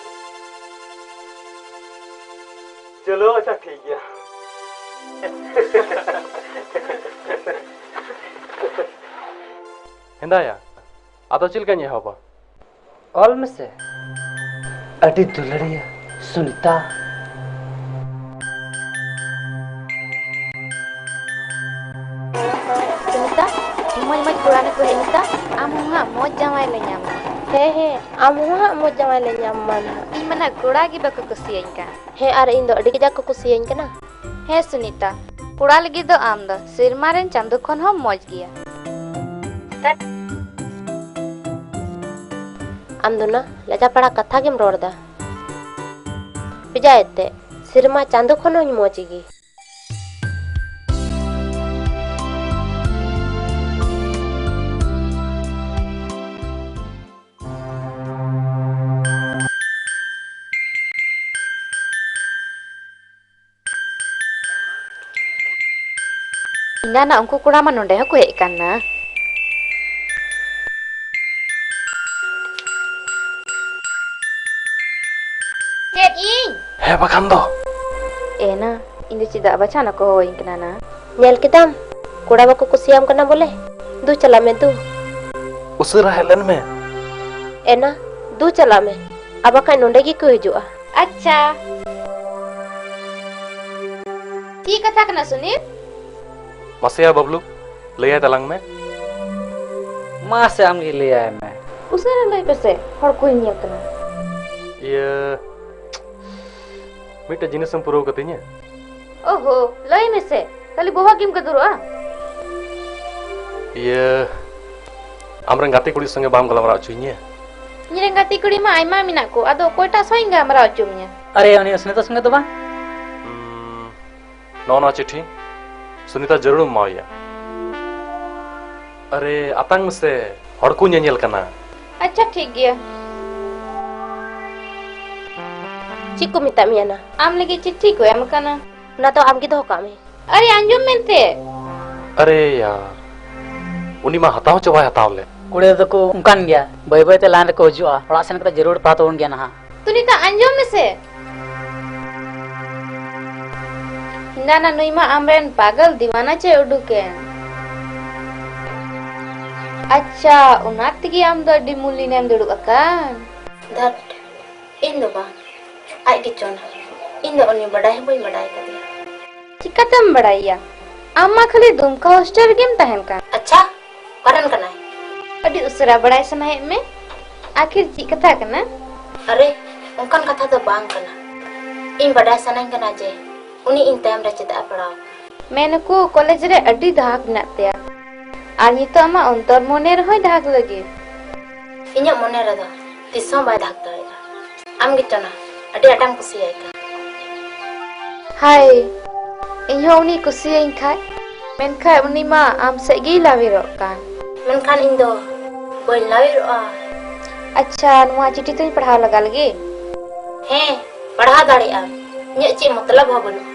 ᱪᱚᱞᱚ, ᱟᱪᱪᱷᱟ, ᱴᱷᱤᱠ ᱜᱮᱭᱟ᱾ ᱦᱮᱸᱫᱟᱭᱟ, ᱟᱫᱚ ᱪᱮᱫ ᱞᱮᱠᱟᱧ ᱮᱦᱚᱵᱟ? ᱚᱞ ᱢᱮᱥᱮ᱾ ᱟᱹᱰᱤ ᱫᱩᱞᱟᱹᱲᱤᱭᱟᱹ ᱥᱩᱱᱤᱛᱟ᱾ ᱥᱩᱱᱤᱛᱟ, ᱢᱚᱡᱽ ᱢᱚᱡᱽ ᱠᱚᱲᱟ ᱱᱟᱠᱚ ᱦᱮᱡ ᱱᱟᱠᱚ᱾ ᱟᱢ ᱦᱚᱸ ᱦᱟᱸᱜ ᱢᱚᱡᱽ ᱡᱟᱶᱟᱭ ᱞᱮ ᱧᱟᱢᱟ᱾ ᱦᱮᱸ, ᱦᱮᱸ, ᱟᱢ ᱦᱚᱸ ᱦᱟᱸᱜ ᱢᱚᱡᱽ ᱡᱟᱶᱟᱭ ᱞᱮ ᱧᱟᱢ ᱢᱟ ᱱᱟᱦᱟᱜ᱾ ᱤᱧ ᱢᱟ ᱱᱟᱦᱟᱜ ᱠᱚᱲᱟ ᱜᱮ ᱵᱟᱠᱚ ᱠᱩᱥᱤᱭᱟᱹᱧ ᱠᱟᱱ᱾ ᱦᱮᱸ, ᱟᱨ ᱤᱧ ᱫᱚ ᱟᱹᱰᱤ ᱠᱟᱡᱟᱠ ᱠᱚ ᱠᱩᱥᱤᱭᱟᱹᱧ ᱠᱟᱱᱟ᱾ ᱦᱮᱸ ᱥᱩᱱᱤᱛᱟ, ᱠᱚᱲᱟ ᱞᱟᱹᱜᱤᱫ ᱫᱚ ᱟᱢ ᱫᱚ ᱥᱮᱨᱢᱟ ᱨᱮᱱ ᱪᱟᱸᱫᱚ ᱠᱷᱚᱱ ᱦᱚᱸ ᱢᱚᱡᱽ ᱜᱮᱭᱟ᱾ ᱟᱢ ᱫᱚ ᱱᱟ ᱞᱟᱡᱟ ᱯᱟᱲᱟ ᱠᱟᱛᱷᱟ ᱜᱮᱢ ᱨᱚᱲ ᱮᱫᱟ᱾ ᱵᱷᱮᱡᱟ ᱮᱱᱛᱮ, ᱥᱮᱨᱢᱟ ᱪᱟᱸᱫᱚ ᱠᱷᱚᱱ ᱦᱚᱸᱧ ᱢᱚᱡᱽ ᱜᱮ᱾ ᱮᱱᱟᱱᱟᱜ ᱩᱱᱠᱩ ᱠᱚᱲᱟ ᱢᱟ ᱱᱚᱸᱰᱮ ᱦᱚᱸᱠᱚ ᱦᱮᱡ ᱟᱠᱟᱱᱟ᱾ ᱪᱮᱫ ᱤᱧ? ᱦᱮᱸ ᱵᱟᱠᱷᱟᱱ ᱫᱚ᱾ ᱮᱱᱟ, ᱤᱧ ᱫᱚ ᱪᱮᱫᱟᱜ ᱵᱟᱪᱷᱟᱣ ᱱᱟᱠᱚ ᱦᱚᱦᱚᱣᱟᱹᱧ ᱠᱟᱱᱟ ᱱᱟ? ᱧᱮᱞ ᱠᱮᱫᱟᱢ, ᱠᱚᱲᱟ ᱵᱟᱠᱚ ᱠᱩᱥᱤᱭᱟᱢ ᱠᱟᱱᱟ ᱵᱚᱞᱮ᱾ ᱫᱩ ᱪᱟᱞᱟᱜ ᱢᱮ ᱫᱩ᱾ ᱩᱥᱟᱹᱨᱟ ᱦᱮᱡ ᱞᱮᱱ ᱢᱮ᱾ ᱮᱱᱟ, ᱫᱩ ᱪᱟᱞᱟᱜ ᱢᱮ, ᱟᱨ ᱵᱟᱠᱷᱟᱡ ᱱᱚᱸᱰᱮ ᱜᱮᱠᱚ ᱦᱤᱡᱩᱜᱼᱟ᱾ ᱟᱪᱪᱷᱟ᱾ ᱪᱮᱫ ᱠᱟᱛᱷᱟ ᱠᱟᱱᱟ ᱥᱩᱱᱤᱞ? ᱢᱟᱥᱮᱭᱟ ᱵᱟᱵᱞᱩ, ᱞᱟᱹᱭᱟᱭ ᱛᱟᱞᱟᱝ ᱢᱮ᱾ ᱢᱟᱥᱮ ᱟᱢᱜᱮ ᱞᱟᱹᱭᱟᱭ ᱢᱮ᱾ ᱩᱥᱟᱹᱨᱟ ᱞᱟᱹᱭ ᱯᱮᱥᱮ, ᱦᱚᱲ ᱠᱚᱧ ᱧᱮᱞ ᱠᱟᱱᱟ᱾ ᱤᱭᱟᱹ, ᱢᱤᱫᱴᱮᱡ ᱡᱤᱱᱤᱥ ᱮᱢ ᱯᱩᱨᱟᱹᱣ ᱠᱟᱹᱛᱤᱧᱟ? ᱳᱦᱳ, ᱞᱟᱹᱭ ᱢᱮᱥᱮ, ᱠᱷᱟᱹᱞᱤ ᱵᱚᱦᱚᱜ ᱜᱮᱢ ᱜᱟᱹᱫᱩᱨᱚᱜᱼᱟ? ᱤᱭᱟᱹ, ᱟᱢᱨᱮᱱ ᱜᱟᱛᱮ ᱠᱩᱲᱤ ᱥᱚᱸᱜᱮ ᱵᱟᱢ ᱜᱟᱞᱢᱟᱨᱟᱣ ᱦᱚᱪᱚᱧᱟ? ᱤᱧᱨᱮᱱ ᱜᱟᱛᱮ ᱠᱩᱲᱤ ᱢᱟ ᱟᱭᱢᱟ ᱢᱮᱱᱟᱜ ᱠᱚ, ᱟᱫᱚ ᱚᱠᱚᱭᱴᱟᱜ ᱥᱚᱸᱜᱮᱧ ᱜᱟᱞᱢᱟᱨᱟᱣ ᱦᱚᱪᱚ ᱢᱮᱭᱟ? ᱟᱨᱮ, ᱩᱱᱤ ᱥᱩᱱᱤᱛᱟ ᱥᱚᱸᱜᱮ ᱫᱚ ᱵᱟᱝ? ᱦᱩᱸ, ᱱᱚᱜᱼᱚ ᱱᱚᱣᱟ ᱪᱤᱴᱷᱤ ᱥᱩᱱᱤᱛᱟ ᱡᱟᱹᱨᱩᱲᱮᱢ ᱮᱢᱟᱣᱟᱭᱟ᱾ ᱟᱨᱮ, ᱟᱛᱟᱝ ᱢᱮᱥᱮ, ᱦᱚᱲ ᱠᱚ ᱧᱮᱧᱮᱞ ᱠᱟᱱᱟ᱾ ᱟᱪᱪᱷᱟ, ᱴᱷᱤᱠ ᱜᱮᱭᱟ᱾ ᱪᱮᱫ ᱠᱚ ᱢᱮᱛᱟᱜ ᱢᱮᱭᱟ ᱱᱟ? ᱟᱢ ᱞᱟᱹᱜᱤᱫ ᱪᱤᱴᱷᱤ ᱠᱚ ᱮᱢ ᱟᱠᱟᱱᱟ᱾ ᱚᱱᱟ ᱫᱚ ᱟᱢ ᱜᱮ ᱫᱚᱦᱚ ᱠᱟᱜ ᱢᱮ᱾ ᱟᱨᱮ, ᱟᱸᱡᱚᱢ ᱢᱮᱱᱛᱮ᱾ ᱟᱨᱮ ᱭᱟᱨ, ᱩᱱᱤ ᱢᱟ ᱦᱟᱛᱟᱣ ᱦᱚᱪᱚ ᱵᱟᱭ ᱦᱟᱛᱟᱣ ᱞᱮᱫ᱾ ᱠᱩᱲᱤ ᱫᱚᱠᱚ ᱚᱱᱠᱟᱱ ᱜᱮᱭᱟ, ᱵᱟᱹᱭ ᱵᱟᱹᱭ ᱛᱮ ᱞᱟᱭᱤᱱ ᱨᱮᱠᱚ ᱦᱤᱡᱩᱜᱼᱟ, ᱚᱲᱟᱜ ᱥᱮᱱ ᱠᱟᱛᱮ ᱡᱟᱹᱨᱩᱲ ᱯᱟᱲᱦᱟᱣ ᱛᱟᱵᱚᱱ ᱜᱮᱭᱟ ᱱᱟᱦᱟᱜ᱾ ᱥᱩᱱᱤᱛᱟ, ᱟᱸᱡᱚᱢ ᱢᱮᱥᱮ᱾ ᱦᱤᱸᱫᱟᱱᱟ, ᱱᱩᱭ ᱢᱟ ᱟᱢᱨᱮᱱ ᱯᱟᱜᱚᱞ ᱫᱤᱣᱟᱱᱟ ᱪᱮ ᱩᱰᱩᱠᱮᱱ᱾ ᱟᱪᱪᱷᱟ, ᱚᱱᱟ ᱛᱮᱜᱮ ᱟᱢ ᱫᱚ ᱟᱹᱰᱤ ᱢᱩᱞᱤᱱᱮᱢ ᱫᱩᱲᱩᱵ ᱟᱠᱟᱱ᱾ ᱫᱷᱟᱴ, ᱤᱧ ᱫᱚ ᱵᱟᱝ, ᱟᱡ ᱜᱮ ᱪᱚᱱᱟ᱾ ᱤᱧ ᱫᱚ ᱩᱱᱤ ᱵᱟᱰᱟᱭ ᱦᱚᱸ ᱵᱟᱹᱧ ᱵᱟᱰᱟᱭ ᱠᱟᱫᱮᱭᱟ᱾ ᱪᱤᱠᱟᱛᱮᱢ ᱵᱟᱲᱟᱭᱮᱭᱟ? ᱟᱢ ᱢᱟ ᱠᱷᱟᱹᱞᱤ ᱫᱩᱢᱠᱟ ᱦᱳᱥᱴᱮᱞ ᱨᱮᱜᱮᱢ ᱛᱟᱦᱮᱱ ᱠᱟᱱ᱾ ᱟᱪᱪᱷᱟ, ᱚᱠᱟᱨᱮᱱ ᱠᱟᱱᱟᱭ? ᱟᱹᱰᱤ ᱩᱥᱟᱹᱨᱟ ᱵᱟᱲᱟᱭ ᱥᱟᱱᱟᱭᱮᱫ ᱢᱮ? ᱟᱹᱠᱷᱤᱨ ᱪᱮᱫ ᱠᱟᱛᱷᱟ ᱠᱟᱱᱟ? ᱟᱨᱮ, ᱚᱱᱠᱟᱱ ᱠᱟᱛᱷᱟ ᱫᱚ ᱵᱟᱝ ᱠᱟᱱᱟ᱾ ᱤᱧ ᱵᱟᱰᱟᱭ ᱥᱟᱱᱟᱧ ᱠᱟᱱᱟ ᱡᱮ ᱩᱱᱤ ᱤᱧ ᱛᱟᱭᱚᱢ ᱨᱮ ᱪᱮᱫᱟᱜ ᱮ ᱯᱟᱲᱟᱣ ᱟᱠᱟᱱᱟ᱾ ᱢᱮᱱᱟᱠᱚ ᱠᱚᱞᱮᱡᱽ ᱨᱮ ᱟᱹᱰᱤ ᱫᱷᱟᱠ ᱢᱮᱱᱟᱜ ᱛᱟᱭᱟ᱾ ᱟᱨ ᱱᱤᱛᱚᱜ ᱟᱢᱟᱜ ᱚᱱᱛᱚᱨ ᱢᱚᱱᱮ ᱨᱮᱦᱚᱸᱭ ᱫᱷᱟᱠ ᱞᱟᱹᱜᱤᱫ᱾ ᱤᱧᱟᱹᱜ ᱢᱚᱱᱮ ᱨᱮᱫᱚ ᱛᱤᱥ ᱦᱚᱸ ᱵᱟᱭ ᱫᱷᱟᱠ ᱫᱟᱲᱮᱭᱟᱜᱼᱟ᱾ ᱟᱢ ᱜᱮ ᱪᱚᱱᱟ, ᱟᱹᱰᱤ ᱟᱸᱴᱮᱢ ᱠᱩᱥᱤᱭᱟᱭ ᱠᱟᱱ᱾ ᱦᱟᱭ, ᱤᱧ ᱦᱚᱸ ᱩᱱᱤ ᱠᱩᱥᱤᱭᱟᱹᱧ ᱠᱷᱟᱡ, ᱢᱮᱱᱠᱷᱟᱡ ᱩᱱᱤ ᱢᱟ ᱟᱢ ᱥᱮᱫ ᱜᱮᱭ ᱞᱟᱣᱮᱨᱚᱜ ᱠᱟᱱ᱾ ᱢᱮᱱᱠᱷᱟᱱ ᱤᱧ ᱫᱚ ᱵᱟᱹᱧ ᱞᱟᱣᱮᱨᱚᱜᱼᱟ᱾ ᱟᱪᱪᱷᱟ, ᱱᱚᱣᱟ ᱪᱤᱴᱷᱤ ᱛᱚᱧ ᱯᱟᱲᱦᱟᱣ ᱞᱟᱜᱟ ᱞᱮᱜᱮ᱾ ᱦᱮᱸ, ᱯᱟᱲᱦᱟᱣ ᱫᱟᱲᱮᱭᱟᱜᱼᱟᱢ, ᱤᱧᱟᱹᱜ ᱪᱮᱫ ᱢᱚᱛᱞᱚᱵ ᱦᱚᱸ ᱵᱟᱹᱱᱩᱜᱼᱟ᱾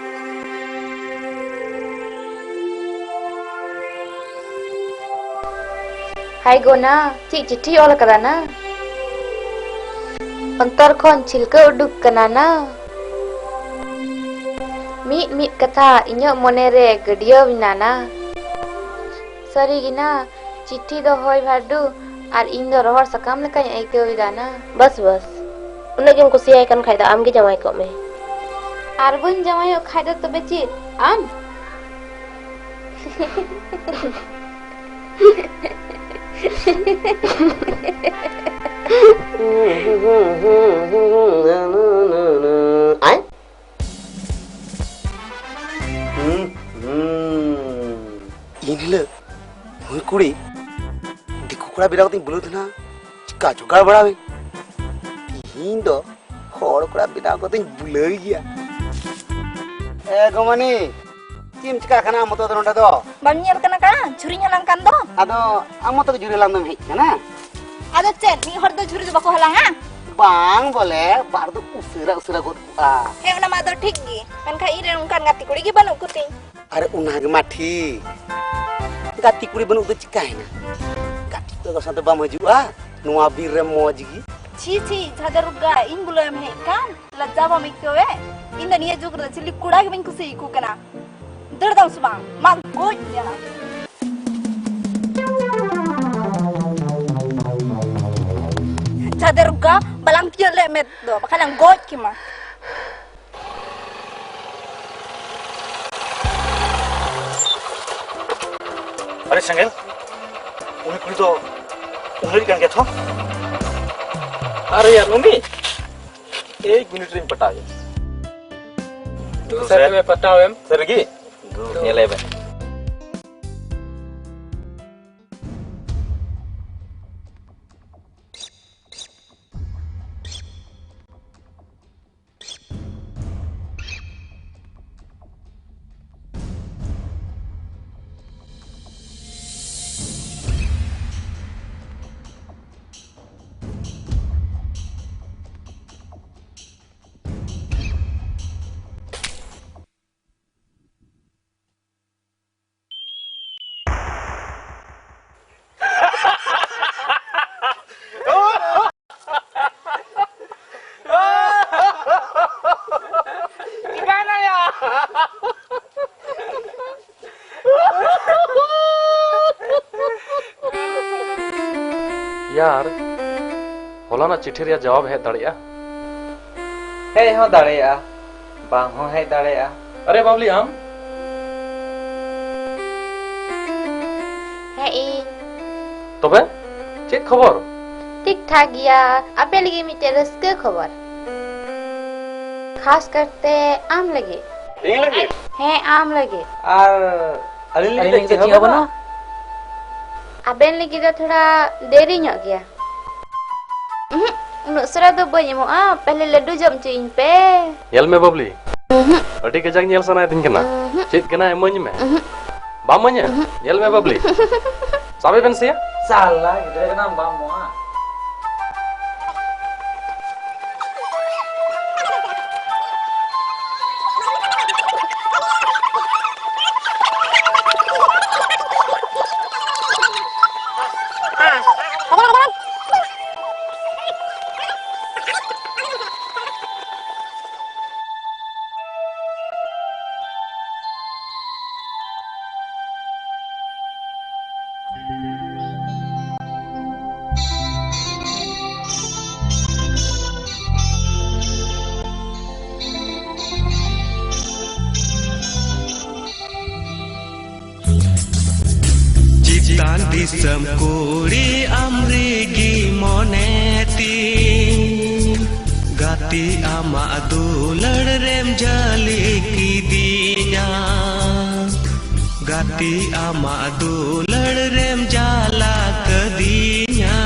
ᱦᱟᱭ ᱜᱚ ᱱᱟ, ᱪᱮᱫ ᱪᱤᱴᱷᱤ ᱚᱞ ᱠᱟᱫᱟ ᱱᱟ? ᱚᱱᱛᱚᱨ ᱠᱷᱚᱱ ᱪᱷᱤᱞᱠᱟᱹᱣ ᱩᱰᱩᱠ ᱠᱟᱱᱟ ᱱᱟ᱾ ᱢᱤᱫ ᱢᱤᱫ ᱠᱟᱛᱷᱟ ᱤᱧᱟᱹᱜ ᱢᱚᱱᱮ ᱨᱮ ᱜᱟᱹᱰᱭᱟᱹᱣ ᱮᱱᱟ ᱱᱟ᱾ ᱥᱟᱹᱨᱤ ᱜᱮ ᱱᱟ, ᱪᱤᱴᱷᱤ ᱫᱚ ᱦᱚᱭ ᱵᱷᱟᱨᱰᱩ ᱟᱨ ᱤᱧ ᱫᱚ ᱨᱚᱦᱚᱲ ᱥᱟᱠᱟᱢ ᱞᱮᱠᱟᱧ ᱟᱹᱭᱠᱟᱹᱣ ᱮᱫᱟ ᱱᱟ᱾ ᱵᱟᱥ ᱵᱟᱥ, ᱩᱱᱟᱹᱜ ᱜᱮᱢ ᱠᱩᱥᱤᱭᱟᱭ ᱠᱟᱱ ᱠᱷᱟᱡ ᱫᱚ ᱟᱢ ᱜᱮ ᱡᱟᱶᱟᱭ ᱠᱚᱜ ᱢᱮ᱾ ᱟᱨ ᱵᱟᱹᱧ ᱡᱟᱶᱟᱭᱚᱜ ᱠᱷᱟᱡ ᱫᱚ ᱛᱚᱵᱮ ᱪᱮᱫ ᱟᱢ? ᱟᱭ? ᱦᱩᱸ, ᱦᱩᱸ᱾ ᱤᱱ ᱦᱤᱞᱳᱜ ᱵᱷᱩᱭ ᱠᱩᱲᱤ ᱫᱤᱠᱩ ᱠᱚᱲᱟ ᱵᱮᱱᱟᱣ ᱠᱟᱛᱮᱧ ᱵᱩᱞᱟᱹᱣ ᱛᱟᱦᱮᱱᱟ, ᱪᱤᱠᱟ ᱡᱚᱜᱟᱲ ᱵᱟᱲᱟᱣᱤᱧ᱾ ᱛᱤᱦᱤᱧ ᱫᱚ ᱦᱚᱲ ᱠᱚᱲᱟ ᱵᱮᱱᱟᱣ ᱠᱟᱛᱮᱧ ᱵᱩᱞᱟᱹᱣ ᱜᱮᱭᱟ᱾ ᱮ ᱜᱚᱢᱟᱱᱤ, ᱪᱮᱫ ᱮᱢ ᱪᱤᱠᱟᱹᱜ ᱠᱟᱱᱟ ᱟᱢ ᱢᱚᱛᱚ ᱫᱚ ᱱᱚᱰᱮ ᱫᱚ? ᱵᱟᱢ ᱧᱮᱞ ᱠᱟᱱᱟ ᱠᱟ? ᱡᱷᱩᱨᱤᱧ ᱦᱟᱞᱟᱝ ᱠᱟᱱ ᱫᱚ᱾ ᱟᱫᱚ ᱟᱢ ᱢᱚᱛᱚ ᱜᱮ ᱡᱷᱩᱨᱤ ᱦᱟᱞᱟᱝ ᱫᱚᱢ ᱦᱮᱡ ᱠᱟᱱᱟ? ᱟᱫᱚ ᱪᱮᱫ, ᱢᱤᱫ ᱦᱚᱲ ᱫᱚ ᱡᱷᱩᱨᱤ ᱫᱚ ᱵᱟᱠᱚ ᱦᱟᱞᱟᱝᱟ? ᱵᱟᱝ ᱵᱚᱞᱮ, ᱵᱟᱨ ᱫᱚ ᱩᱥᱟᱹᱨᱟ ᱩᱥᱟᱹᱨᱟ ᱜᱚᱫ ᱠᱚᱜᱼᱟ᱾ ᱦᱮᱸ, ᱚᱱᱟ ᱢᱟ ᱟᱫᱚ ᱴᱷᱤᱠ ᱜᱮ, ᱢᱮᱱᱠᱷᱟᱱ ᱤᱧ ᱨᱮᱱ ᱚᱱᱠᱟᱱ ᱜᱟᱛᱮ ᱠᱩᱲᱤ ᱜᱮ ᱵᱟᱹᱱᱩᱜ ᱠᱚᱛᱤᱧ᱾ ᱟᱨᱮ ᱚᱱᱟ ᱜᱮ ᱢᱟ ᱴᱷᱤᱠ, ᱜᱟᱛᱮ ᱠᱩᱲᱤ ᱵᱟᱹᱱᱩᱜ ᱫᱚ ᱪᱤᱠᱟᱭᱮᱱᱟ? ᱜᱟᱛᱮ ᱠᱚ ᱥᱟᱶᱛᱮ ᱵᱟᱢ ᱦᱤᱡᱩᱜᱼᱟ ᱱᱚᱣᱟ ᱵᱤᱨ ᱨᱮ ᱢᱚᱡᱽ ᱜᱮ? ᱪᱷᱤ ᱪᱷᱤ, ᱡᱷᱟᱫᱟ ᱨᱩᱜᱟ, ᱤᱧ ᱵᱩᱞᱟᱹᱣ ᱮᱢ ᱦᱮᱡ ᱠᱟᱱ? ᱞᱟᱡᱡᱟ ᱵᱟᱢ ᱟᱹᱭᱠᱟᱹᱣᱮᱫ? ᱤᱧ ᱫᱚ ᱱᱤᱭᱟᱹ ᱡᱩᱜᱽ ᱨᱮ ᱪᱤᱞᱤ ᱠᱚᱲᱟ ᱜᱮ ᱵᱟᱹᱧ ᱠᱩᱥᱤ ᱟᱠᱚ ᱠᱟᱱᱟ᱾ ᱫᱟᱹᱲ ᱫᱟᱢ ᱥᱮ ᱵᱟᱝ? ᱢᱟ ᱜᱚᱡ ᱡᱟᱞᱟ᱾ ᱥᱟᱫᱮ ᱨᱩᱜᱟ, ᱵᱟᱞᱟᱝ ᱛᱤᱭᱟᱹᱜ ᱞᱮ ᱢᱮᱫ ᱫᱚ, ᱵᱟᱠᱷᱟᱱ ᱞᱟᱝ ᱜᱚᱡ ᱠᱮᱢᱟ᱾ ᱟᱨᱮ ᱥᱮᱸᱜᱮᱞ, ᱩᱱᱤ ᱠᱩᱲᱤ ᱫᱚ ᱩᱱᱤ ᱠᱟᱱ ᱜᱮᱭᱟ ᱛᱚ? ᱟᱨᱮ ᱭᱟᱨ, ᱩᱱᱤ? ᱮᱭ ᱜᱩᱱᱤ ᱨᱮᱧ ᱯᱟᱴᱟᱣᱮᱭᱟ᱾ ᱫᱩ ᱥᱮ ᱥᱮ᱾ ᱛᱚᱵᱮ ᱯᱟᱴᱟᱣᱮᱢ᱾ ᱥᱟᱹᱨᱤᱜᱮ? ᱫᱩ᱾ ᱧᱮᱞᱮ ᱵᱮᱱ᱾ ᱭᱟᱨ, ᱦᱚᱞᱟᱱᱟᱜ ᱪᱤᱴᱷᱤ ᱨᱮᱭᱟᱜ ᱡᱟᱣᱟᱵ ᱦᱮᱡ ᱫᱟᱲᱮᱭᱟᱜᱼᱟ? ᱦᱮᱡ ᱦᱚᱸ ᱫᱟᱲᱮᱭᱟᱜᱼᱟ, ᱵᱟᱝ ᱦᱚᱸ ᱦᱮᱡ ᱫᱟᱲᱮᱭᱟᱜᱼᱟ᱾ ᱟᱨᱮ ᱵᱟᱵᱞᱤ, ᱟᱢ? ᱦᱮᱸ, ᱤᱧ᱾ ᱛᱚᱵᱮ ᱪᱮᱫ ᱠᱷᱚᱵᱚᱨ? ᱴᱷᱤᱠ ᱴᱷᱟᱠ ᱜᱮᱭᱟ᱾ ᱟᱯᱮ ᱞᱟᱹᱜᱤᱫ ᱢᱤᱫᱴᱮᱱ ᱨᱟᱹᱥᱠᱟᱹ ᱠᱷᱚᱵᱚᱨ, ᱠᱷᱟᱥ ᱠᱟᱨᱛᱮ ᱟᱢ ᱞᱟᱹᱜᱤᱫ᱾ ᱤᱧ ᱞᱟᱹᱜᱤᱫ? ᱦᱮᱸ, ᱟᱢ ᱞᱟᱹᱜᱤᱫ᱾ ᱟᱨ ᱟᱹᱞᱤᱧ ᱞᱟᱹᱜᱤᱫ ᱟᱹᱞᱤᱧ ᱫᱚ ᱞᱟᱹᱜᱤᱫ ᱪᱮᱫ ᱪᱮᱫ ᱦᱚᱸ ᱦᱚᱸ ᱵᱟᱹᱱᱩᱜᱼᱟ? ᱵᱟᱹᱱᱩᱜᱼᱟ᱾ ᱟᱵᱮᱱ ᱞᱟᱹᱜᱤᱫ ᱫᱚ ᱛᱷᱚᱲᱟ ᱫᱮᱨᱤ ᱧᱚᱜ ᱜᱮᱭᱟ᱾ ᱩᱦᱩᱸ, ᱩᱱᱟᱹᱜ ᱩᱥᱟᱹᱨᱟ ᱫᱚ ᱵᱟᱹᱧ ᱮᱢᱚᱜᱼᱟ, ᱯᱮᱦᱞᱮ ᱞᱟᱹᱰᱩ ᱡᱚᱢ ᱦᱚᱪᱚᱭᱤᱧ ᱯᱮ᱾ ᱧᱮᱞ ᱢᱮ ᱵᱟᱵᱞᱤ, ᱩᱦᱩᱸ᱾ ᱟᱹᱰᱤ ᱠᱟᱡᱟᱠ ᱧᱮᱞ ᱥᱟᱱᱟᱭᱮᱫᱤᱧ ᱠᱟᱱᱟ᱾ ᱩᱦᱩᱸ᱾ ᱪᱮᱫ ᱠᱟᱱᱟ, ᱤᱢᱟᱹᱧ ᱢᱮ᱾ ᱩᱦᱩᱸ᱾ ᱵᱟᱢ ᱤᱢᱟᱹᱧᱟ? ᱩᱦᱩᱸ᱾ ᱧᱮᱞ ᱢᱮ ᱵᱟᱵᱞᱤ, ᱥᱟᱵᱮ ᱵᱮᱱ ᱥᱮᱭᱟ᱾ ᱥᱟᱞᱟ ᱜᱤᱫᱽᱨᱟᱹ ᱠᱟᱱᱟᱢ, ᱵᱟᱢ ᱮᱢᱚᱜᱼᱟ᱾ ᱫᱤᱥᱚᱢ ᱠᱩᱲᱤ ᱟᱢ ᱨᱮᱜᱮ ᱢᱚᱱᱮ ᱛᱤᱧ, ᱜᱟᱛᱮ ᱟᱢᱟᱜ ᱫᱩᱞᱟᱹᱲ ᱨᱮᱢ ᱡᱷᱟᱹᱞᱤ ᱠᱤᱫᱤᱧᱟ᱾ ᱜᱟᱛᱮ ᱟᱢᱟᱜ ᱫᱩᱞᱟᱹᱲ ᱨᱮᱢ ᱡᱟᱞᱟ ᱠᱟᱹᱫᱤᱧᱟ᱾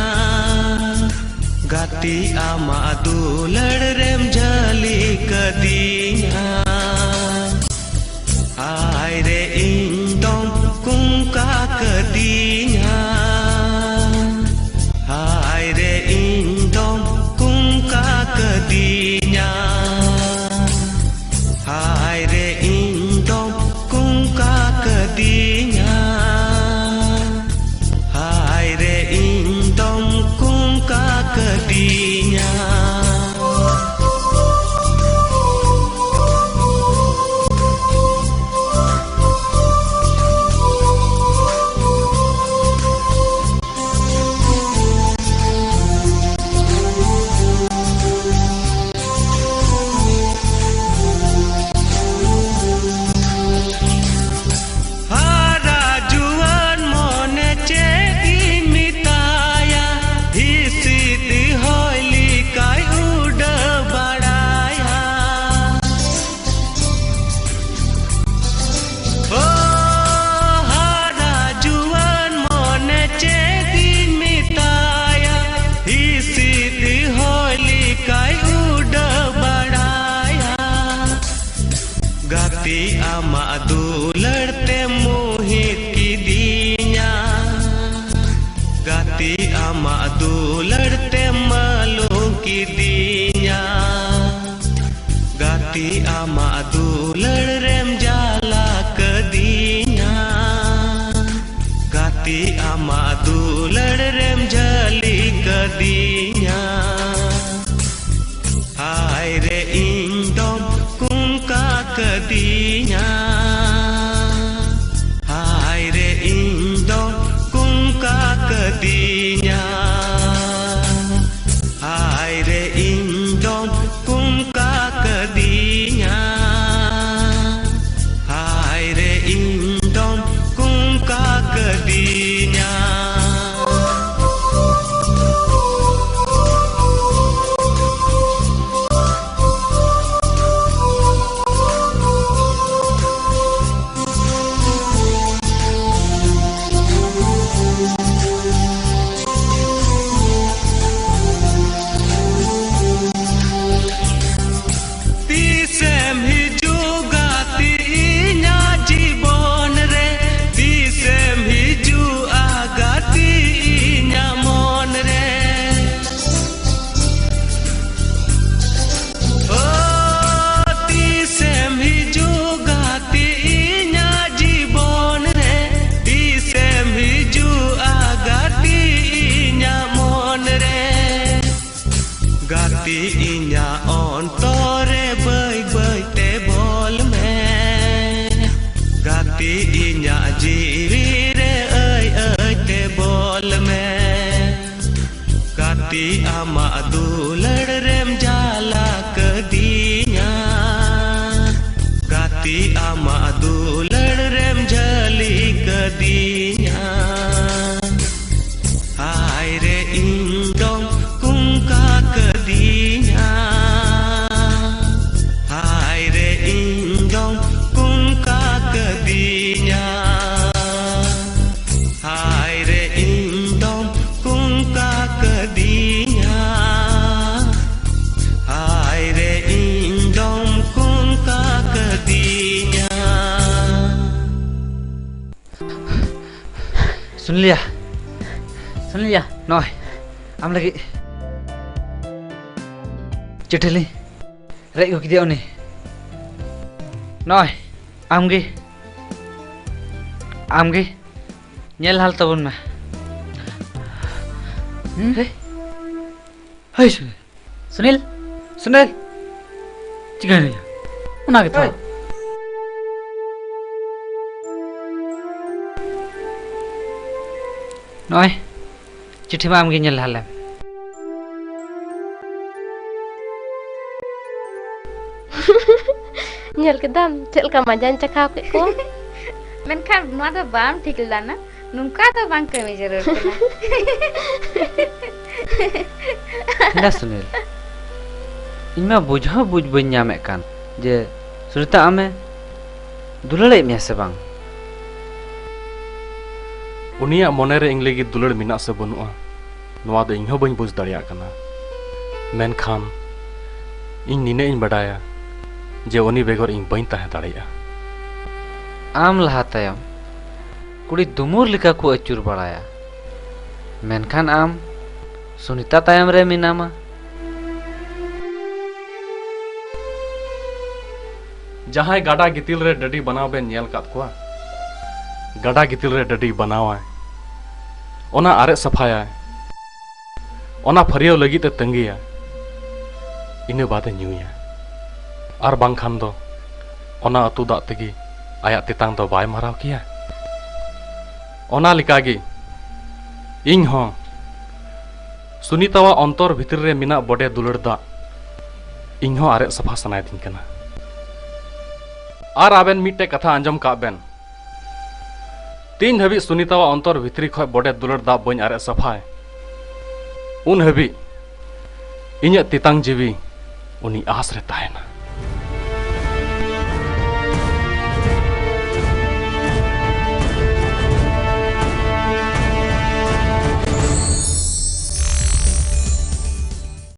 ᱜᱟᱛᱮ ᱟᱢᱟᱜ ᱫᱩᱞᱟᱹᱲ ᱨᱮᱢ ᱡᱷᱟᱹᱞᱤ ᱠᱟᱹᱫᱤᱧᱟ᱾ ᱦᱟᱭ ᱨᱮ ᱤᱧ ᱫᱚᱢ ᱠᱩᱝᱠᱟ ᱠᱟᱹᱫᱤᱧᱟ᱾ ᱦᱟᱭ ᱨᱮ ᱤᱧ ᱫᱚᱢ ᱠᱩᱝᱠᱟ ᱠᱟᱹᱫᱤᱧᱟ᱾ ᱦᱟᱭ ᱨᱮ ᱤᱧ ᱫᱚᱢ ᱠᱩᱝᱠᱟ ᱠᱟᱹᱫᱤᱧᱟ᱾ ᱦᱟᱭ ᱨᱮ ᱤᱧ ᱫᱚᱢ ᱠᱩᱝᱠᱟ ᱠᱟᱹᱫᱤᱧᱟ᱾ ᱦᱟᱨᱟ ᱡᱩᱣᱟᱹᱱ ᱢᱚᱱᱮ ᱪᱮᱫ ᱤᱧ ᱢᱮᱛᱟᱭᱟ, ᱦᱤᱥᱤᱫ ᱦᱚᱭ ᱞᱮᱠᱟᱭ ᱩᱰᱟᱹᱣ ᱵᱟᱲᱟᱭᱟ᱾ ᱳ ᱦᱟᱨᱟ ᱡᱩᱣᱟᱹᱱ ᱢᱚᱱᱮ ᱪᱮᱫ ᱤᱧ ᱢᱮᱛᱟᱭᱟ, ᱦᱤᱥᱤᱫ ᱦᱚᱭ ᱞᱮᱠᱟᱭ ᱩᱰᱟᱹᱣ ᱵᱟᱲᱟᱭᱟ᱾ ᱜᱟᱛᱮ ᱟᱢᱟᱜ ᱫᱩᱞᱟᱹᱲ ᱛᱮ ᱢᱳᱦᱤᱛ ᱠᱤᱫᱤᱧᱟ᱾ ᱜᱟᱛᱮ ᱟᱢᱟᱜ ᱫᱩᱞᱟᱹᱲ ᱛᱮ ᱢᱟᱞᱚ ᱠᱤᱫᱤᱧᱟ᱾ ᱜᱟᱛᱮ ᱟᱢᱟᱜ ᱫᱩᱞᱟᱹᱲ ᱨᱮᱢ ᱡᱟᱞᱟ ᱠᱟᱹᱫᱤᱧᱟ᱾ ᱜᱟᱛᱮ ᱟᱢᱟᱜ ᱫᱩᱞᱟᱹᱲ ᱨᱮᱢ ᱡᱷᱟᱹᱞᱤ ᱠᱟᱹᱫᱤᱧᱟ᱾ ᱦᱟᱭ ᱨᱮ ᱤᱧ ᱫᱚᱢ ᱠᱩᱝᱠᱟ ᱠᱟᱹᱫᱤᱧᱟ᱾ ᱦᱟᱭ ᱨᱮ ᱤᱧ ᱫᱚᱢ ᱠᱩᱝᱠᱟ ᱠᱟᱹᱫᱤᱧᱟ᱾ ᱦᱟᱭ ᱨᱮ ᱤᱧ ᱫᱚᱢ ᱠᱩᱝᱠᱟ ᱠᱟᱹᱫᱤᱧᱟ᱾ ᱦᱟᱭ ᱨᱮ ᱤᱧ ᱫᱚᱢ ᱠᱩᱝᱠᱟ ᱠᱟᱹᱫᱤᱧᱟ᱾ ᱛᱤ ᱟᱢᱟᱜ ᱫᱩᱞᱟᱹᱲ ᱨᱮᱢ ᱡᱷᱟᱹᱞᱤ ᱠᱟᱹᱫᱤᱧᱟ᱾ ᱦᱟᱭ ᱨᱮ ᱤᱧ ᱫᱚᱢ ᱠᱩᱝᱠᱟ ᱠᱟᱹᱫᱤᱧᱟ᱾ ᱦᱟᱭ ᱨᱮ ᱤᱧ ᱫᱚᱢ ᱠᱩᱝᱠᱟ ᱠᱟᱹᱫᱤᱧᱟ᱾ ᱦᱟᱭ ᱨᱮ ᱤᱧ ᱫᱚᱢ ᱠᱩᱝᱠᱟ ᱠᱟᱹᱫᱤᱧᱟ᱾ ᱦᱟᱭ ᱨᱮ ᱤᱧ ᱫᱚᱢ ᱠᱩᱝᱠᱟ ᱠᱟᱹᱫᱤᱧᱟ᱾ ᱥᱩᱱᱤᱞᱤᱭᱟ, ᱥᱩᱱᱤᱞᱤᱭᱟ, ᱱᱚᱜᱼᱚᱭ ᱟᱢ ᱞᱟᱹᱜᱤᱫ ᱪᱤᱴᱷᱤ ᱞᱤᱧ ᱨᱮᱡ ᱟᱹᱜᱩ ᱠᱮᱫᱮᱭᱟ ᱩᱱᱤ᱾ ᱱᱚᱜᱼᱚᱭ ᱟᱢᱜᱮ, ᱟᱢᱜᱮ ᱧᱮᱞ ᱦᱟᱞ ᱛᱟᱵᱚᱱ ᱢᱮ᱾ ᱦᱩᱸ? ᱦᱮᱭ, ᱦᱮᱭ ᱥᱩᱱᱤᱞ᱾ ᱥᱩᱱᱤᱞ, ᱥᱩᱱᱤᱞ, ᱪᱤᱠᱟᱹᱭᱮᱱᱟ? ᱚᱱᱟ ᱜᱮᱛᱚ᱾ ᱦᱮᱭ᱾ ᱱᱚᱜᱼᱚᱭ ᱪᱤᱴᱷᱤ ᱢᱟ ᱟᱢᱜᱮ ᱧᱮᱞ ᱞᱟᱦᱟ ᱞᱮᱢ᱾ ᱧᱮᱞ ᱠᱮᱫᱟᱢ ᱪᱮᱫ ᱞᱮᱠᱟ ᱢᱟᱡᱟᱧ ᱪᱟᱠᱷᱟᱣ ᱠᱮᱫ ᱠᱚᱣᱟ? ᱢᱮᱱᱠᱷᱟᱱ ᱱᱚᱣᱟ ᱫᱚ ᱵᱟᱢ ᱴᱷᱤᱠ ᱞᱮᱫᱟ ᱱᱟ, ᱱᱚᱝᱠᱟ ᱫᱚ ᱵᱟᱝ ᱠᱟᱹᱢᱤ ᱡᱟᱹᱨᱩᱲ ᱠᱟᱱᱟ᱾ ᱦᱮᱸᱫᱟ ᱥᱩᱱᱤᱞ, ᱤᱧ ᱢᱟ ᱵᱩᱡᱽ ᱦᱚᱸ ᱵᱩᱡᱽ ᱵᱟᱹᱧ ᱧᱟᱢᱮᱫ ᱠᱟᱱ ᱡᱮ ᱥᱩᱱᱤᱛᱟ ᱟᱢᱮ ᱫᱩᱞᱟᱹᱲᱮᱫ ᱢᱮᱭᱟ ᱥᱮ ᱵᱟᱝ? ᱩᱱᱤᱭᱟᱜ ᱢᱚᱱᱮᱨᱮ ᱤᱧ ᱞᱟᱹᱜᱤᱫ ᱫᱩᱞᱟᱹᱲ ᱢᱮᱱᱟᱜ ᱥᱮ ᱵᱟᱹᱱᱩᱜᱼᱟ, ᱱᱚᱣᱟ ᱫᱚ ᱤᱧ ᱦᱚᱸ ᱵᱟᱹᱧ ᱵᱩᱡᱽ ᱫᱟᱲᱮᱭᱟᱜ ᱠᱟᱱᱟ᱾ ᱢᱮᱱᱠᱷᱟᱱ ᱤᱧ ᱱᱤᱱᱟᱹᱜ ᱤᱧ ᱵᱟᱰᱟᱭᱟ ᱡᱮ ᱩᱱᱤ ᱵᱮᱜᱚᱨ ᱤᱧ ᱵᱟᱹᱧ ᱛᱟᱦᱮᱸ ᱫᱟᱲᱮᱭᱟᱜᱼᱟ᱾ ᱟᱢ ᱞᱟᱦᱟ ᱛᱟᱭᱚᱢ ᱠᱩᱲᱤ ᱫᱩᱢᱩᱨ ᱞᱮᱠᱟ ᱠᱚ ᱟᱹᱪᱩᱨ ᱵᱟᱲᱟᱭᱟ, ᱢᱮᱱᱠᱷᱟᱱ ᱟᱢ ᱥᱩᱱᱤᱛᱟ ᱛᱟᱭᱚᱢ ᱨᱮ ᱢᱮᱱᱟᱢᱟ᱾ ᱡᱟᱦᱟᱸᱭ ᱜᱟᱰᱟ ᱜᱤᱛᱤᱞ ᱨᱮ ᱰᱟᱹᱰᱤ ᱵᱟᱱᱟᱣ ᱵᱮᱱ ᱧᱮᱞ ᱠᱟᱫ ᱠᱚᱣᱟ? ᱜᱟᱰᱟ ᱜᱤᱛᱤᱞ ᱨᱮ ᱰᱟᱹᱰᱤ ᱵᱟᱱᱟᱣᱟᱭ, ᱚᱱᱟ ᱟᱨᱮᱡ ᱥᱟᱯᱷᱟᱭᱟᱭ, ᱚᱱᱟ ᱯᱷᱟᱹᱨᱭᱟᱹᱣ ᱞᱟᱹᱜᱤᱫ ᱮ ᱛᱟᱺᱜᱤᱭᱟ, ᱤᱱᱟᱹ ᱵᱟᱫᱮ ᱧᱩᱭᱟ᱾ ᱟᱨ ᱵᱟᱝᱠᱷᱟᱱ ᱫᱚ ᱚᱱᱟ ᱟᱹᱛᱩ ᱫᱟᱜ ᱛᱮᱜᱮ ᱟᱭᱟᱜ ᱛᱮᱛᱟᱝ ᱫᱚ ᱵᱟᱭ ᱢᱟᱨᱟᱣ ᱠᱮᱭᱟ᱾ ᱚᱱᱟ ᱞᱮᱠᱟᱜᱮ ᱤᱧ ᱦᱚᱸ ᱥᱩᱱᱤᱛᱟᱣᱟᱜ ᱚᱱᱛᱚᱨ ᱵᱷᱤᱛᱨᱤ ᱨᱮ ᱢᱮᱱᱟᱜ ᱵᱚᱰᱮ ᱫᱩᱞᱟᱹᱲ ᱫᱟᱜ ᱤᱧ ᱦᱚᱸ ᱟᱨᱮᱡ ᱥᱟᱯᱷᱟ ᱥᱟᱱᱟᱭᱮᱫᱤᱧ ᱠᱟᱱᱟ᱾ ᱟᱨ ᱟᱵᱮᱱ ᱢᱤᱫᱴᱮᱡ ᱠᱟᱛᱷᱟ ᱟᱸᱡᱚᱢ ᱠᱟᱜ ᱵᱮᱱ, ᱛᱤᱱ ᱦᱟᱹᱵᱤᱡ ᱥᱩᱱᱤᱛᱟᱣᱟᱜ ᱚᱱᱛᱚᱨ ᱵᱷᱤᱛᱨᱤ ᱠᱷᱚᱡ ᱵᱚᱰᱮ ᱫᱩᱞᱟᱹᱲ ᱫᱟᱜ ᱵᱟᱹᱧ ᱟᱨᱮᱡ ᱥᱟᱯᱷᱟᱭ, ᱩᱱ ᱦᱟᱹᱵᱤᱡ ᱤᱧᱟᱹᱜ ᱛᱮᱛᱟᱝ ᱡᱤᱣᱤ ᱩᱱᱤ ᱟᱸᱥ ᱨᱮ ᱛᱟᱦᱮᱱᱟ᱾